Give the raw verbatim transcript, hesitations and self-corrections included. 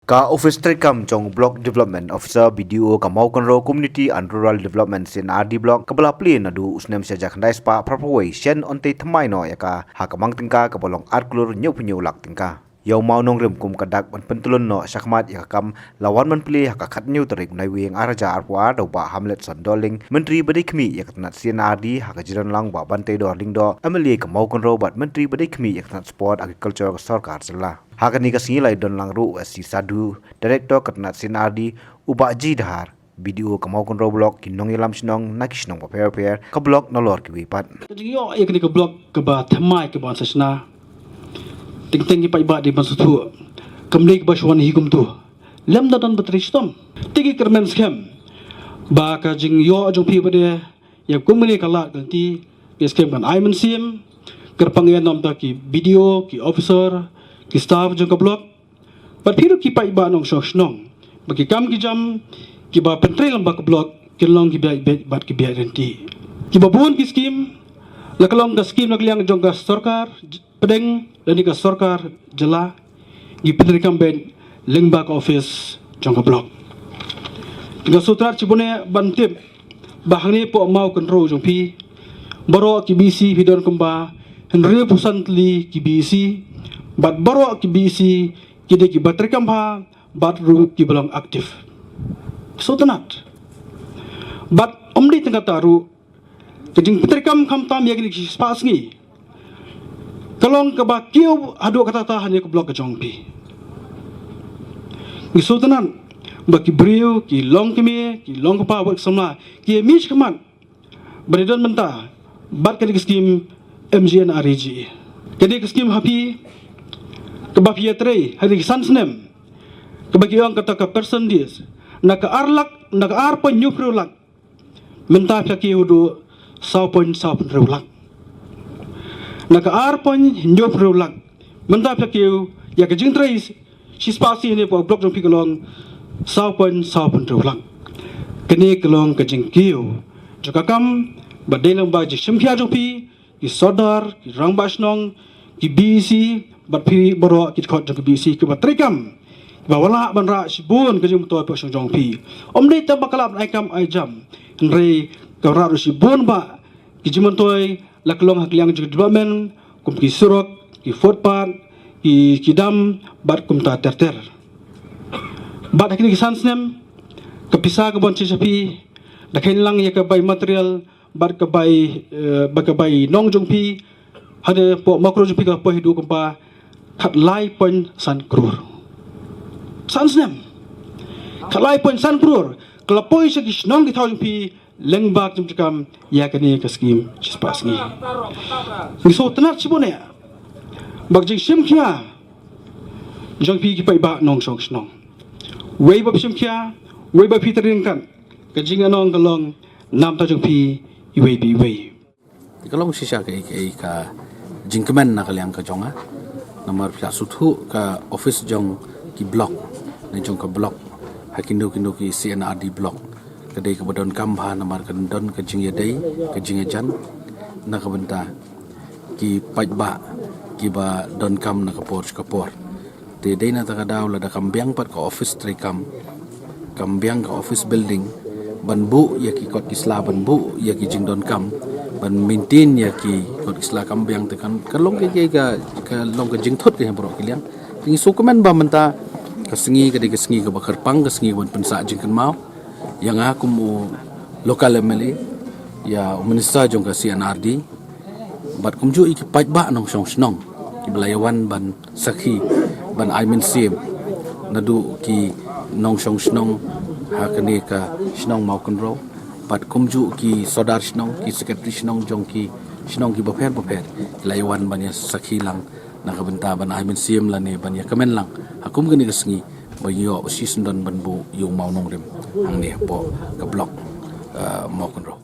Ka office treikam jong Block Development Officer, B D O, ka Mawkynrew Community and Rural Development, C and R D Block, kaba la plie naduh u snem shihajar khyndai spah phraphew wei, shen hynrei thymmai noh ïa ka ha ka mang tyngka kaba long ar klur hynñiewphew hynñiew lak tyngka. Ïa u mawnongrim kum ka dak ban pyntyllun noh shakhmat ïa ka kam la wan ban plie ha ka khathynñiew tarik u Naiwieng arhajar arphew ar da u Bah Hamletson Dohling, Myntri ba dei khmih ïa ka tnat C and R D, ha ka jingdon lang u Bah Banteidor Lyngdoh, M L A ka Mawkynrew bad Myntri ba dei khmih ïa ka tnat Sport, Agriculture ka sorkar jylla. Ha kane ka sngi la ïadon lang ruh u S C Sadhu, Director ka tnat C and R D, u Bah G Dhar, B D O ka Mawkynrew Block, ki nongïalam shnong na ki shnong bapher bapher ka block nalor kiwei pat. Ka jingïoh ïa kane ka block kaba thymmai kaba sa shna, teng teng ki paidbah dei ban sngewthuh, kam dei kaba shu wan hi kumto. Lem da don ba trei shitom. Te ki kyrmen skhem ba ka jingïoh jong phi ba dei ïa kum kane ka lad ka lynti, ki skhem kan ai mynsiem, kyrpang ïa namta ki B D O, ki officer, ki staff jong ka block. Bad phi ruh ki paidbah nongshong shnong ba ki kam ki jam kiba pyntrei lyngba ka block kin long kiba ïaid beit bad kiba ïaid ryntih. Kiba bun ki skim, la ka long ka skim na ka liang jong ka sorkar j-, pdeng lane ka sorkar jylla, ngi pyntreikam beit lyngba ka office jong ka block. Nga sngewthuh shibun eh ban tip ba hangne hapoh Mawkynrew jong phi, baroh ki B C phi don kumba hynriewphew san tylli ki B C, bad baroh ki B C ki dei kiba treikam bha bad ruh kiba long active. Sngewtynnat. Bad ym dei tang kata ruh, ka jingpyntreikam khamtam ïa kine ki shispah sngi ka long kaba kiew haduh katta katta hangne ka block ka jong phi. Ngi sngewtynnat ba ki briew, ki long kmie, ki long kpa bad ki samla, ki ïa mih shakhmat ban ïadon bynta bad kane ka skim M G N R E G E. Kane ka skim ha phi kaba phi ïatrei ha kine ki san snem, kaba ki ong kata ka percentage, na ka ar lak, na ka ar point hynñiewphew lak, mynta phi la kiew haduh saw point saw phew lak. Na ka ar point hynñiewphew lak, mynta phi la kiew ïa ka jingtrei shispah sngi hangne hapoh block jong phi ka long saw point saw phew lak. Kane ka long ka jingkiew jong ka kam ba dei lyngba jingshim khia jong phi, ki sordar, ki rangbah shnong, ki B E C, bad phi baroh ki dkhot jong ki B E C kiba treikam, kiba wanrah ban rah shibun ka jingmyntoi hapoh shnong jong phi. Ym dei tang ba ka lah ban ai kam ai jam, hynrei ka wanrah ruh shibun bah ki jingmyntoi, la ka long ha ka liang jong ka development, kum ki surok, ki footpath, ki, ki dam, bad kumta ter ter. Bad ha kine ki san snem, ka pisa kaba wan sha phi, da kheiñ lang ïa ka bai material, bad ka bai, eh, bad ka bai nong jong phi, hangne hapoh Mawkynrew jong phi ka poi haduh kumba khatlai point san klur. San snem, khatlai point san klur ka la poi sha ki shnong ki thaw jong phi lyngba ka jingtrei kam ïa kane ka skim shispah sngi. Ngi sngewtynnat shibun eh ba ka jingshim khia jong phi ki paidbah nongshong shnong, wei ba phi shim khia, wei ba phi trei ryngkat, ka jingïalang ka long namta jong phi iwei pa iwei. Ka long shisha kaei kaei ka jingkmen na ka liang ka jong nga. Namar phi la sngewthuh ka office jong ki block, ne jong ka block, ha kino kino ki C and R D block, ka dei kaba donkam bha namar ka don ka jingïadei, ka jingïajan na ka bynta ki paidbah kiba donkam na ka por sha ka por. Te dei na kata ka daw lada kam biang pat ka office treikam, kam biang ka office building ban buh ïa ki kot ki sla, ban buh ïa ki jingdonkam, ban maintain ïa ki kot ki sla kam biang, te kan ka long ka, ka, ka, ka long ka jingthut ka ha baroh ki liang. Te ngi sngewkmen ba mynta ka sngi ka dei ka sngi kaba kyrpang, ka sngi ban pynsah jingkynmaw ïa nga kum u local M L A, ïa u minister jong ka C and R D, bad kumjuh ïa ki paidbah nongshong shnong kiba la ïa wan ban sakhi, ban ai mynsiem, naduh ki nongshong shnong ha kane ka shnong Mawkynrew, bad kumjuh ki sordar shnong, ki secretary shnong jong ki shnong kiba pher bapher, ki la ïa wan ban ïa sakhi lang na ka bynta ban ai mynsiem lane ban ïa kmen lang ha kum kane ka sngi ba ïoh u shisyndon ban buh ïa u mawnongrim hangne hapoh ka block, eh, Mawkynrew.